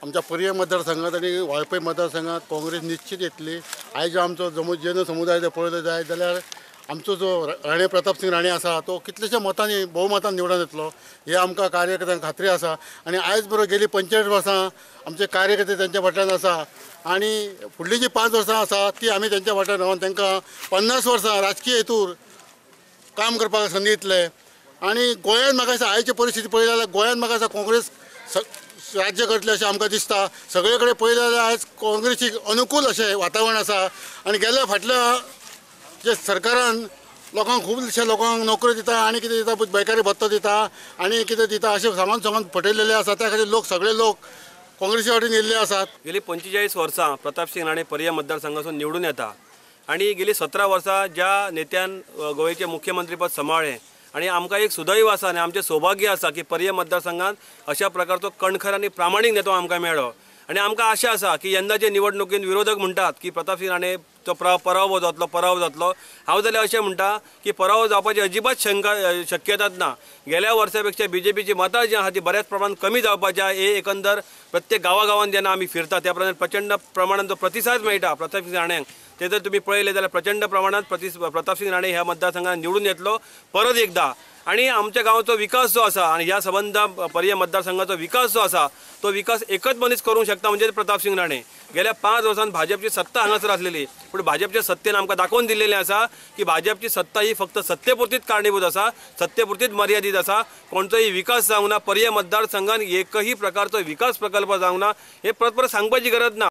आमच्या पर्ये मतदारसंघात आनी वाळपय मतदारसंघात काँग्रेस निश्चित येतली. आयज आमचो जैन समुदाय जर पळयलो जायत जाल्यार आमचो जो राणे प्रतापसिंग राणे आसा तो कितलेशा मतांनी बहुमतान निवडून येतलो हे आमकां कार्यकर्त्यांक खात्री आसा. आनी आयज बरोबर गेली 45 वर्सां आमचे कार्यकर्ते तेंच्या फाटल्यान आसा आनी फुडली जी 5 वर्सां आसा ती आमी तेंच्या फाटल्यान रावन तांकां 50 वर्सां राजकीय हेतूर काम करपाक संदी दितले. आनी गोंयांत म्हाका दिसता आयची परिस्थिती पळयली जाल्यार गोंयांत म्हाका दिसता काँग्रेस राज्य करतले अशें आमकां दिसता. सगळे कडेन पळयलें जाल्यार आयज काँग्रेसीक अनुकूल अशें वातावरण आसा आनी गेल्या फाटल्या जे सरकारान लोकांक खुबशे लोकांक नोकऱ्यो दिता आनी कितें दिता, बेकारी भत्तो दिता आनी कितें दिता अशें सांगून सांगून फटयलेले आसा. त्या खातीर लोक सगळे लोक काँग्रेसी वाटेन येयल्ले आसात. गेली 45 वर्सां प्रतापसिंग राणे पर्ये मतदारसंघासून निवडून येता आनी गेली 17 वर्सां ज्या नेत्यान गोंयचें मुख्यमंत्रीपद सांबाळ्ळें आनी आमकां एक सुदैव आसा आनी आमचें सौभाग्य आसा की पर्ये मतदारसंघात अशा प्रकारचो कणखर आनी प्रामाणीक नेतो आमकां मेळ्ळो. आनी आमकां आशा आसा की यंदाचे निवडणुकीन विरोधक म्हणटात की प्रतापसिंग राणेचो पराभव जातलो पराभव जातलो. हांव जाल्यार अशें म्हणटा की पराभव जावपाची अजिबात शंका शक्यताच ना. गेल्या वर्सा पेक्षा बीजेपीची मतां जी आहा ती बऱ्याच प्रमाणात कमी जावपाची आहा. हे एकंदर प्रत्येक गांवागांवान जेन्ना आमी फिरता त्या प्रमाणे प्रचंड प्रमाणान जो प्रतिसाद मेळटा प्रतापसिंग राण्यांक ते जर तुमी पळयले जाल्यार प्रचंड प्रमाणात प्रतापसिंग राणे ह्या मतदारसंघात निवडून येतलो परत एकदा. आनी आमच्या गांवचो विकास जो आसा आनी ह्या संबंद पर्ये मतदारसंघाचो विकास जो आसा तो विकास एकच मनीस करूंक शकता म्हणजे प्रतापसिंग राणे. गेल्या 5 वर्सांत भाजपची सत्ता हांगासर आसलेली पूण भाजपच्या सत्तेन आमकां दाखोवन दिल्लेलें आसा की भाजपची सत्ता ही फक्त सत्तेपुरतीच कारणीभूत आसा, सत्तेपुरतीच मर्यादीत आसा. कोणतोय विकास जावंक ना, पर्ये मतदारसंघान एकही प्रकारचो विकास प्रकल्प जावंक ना हे परत परत सांगपाची गरज ना.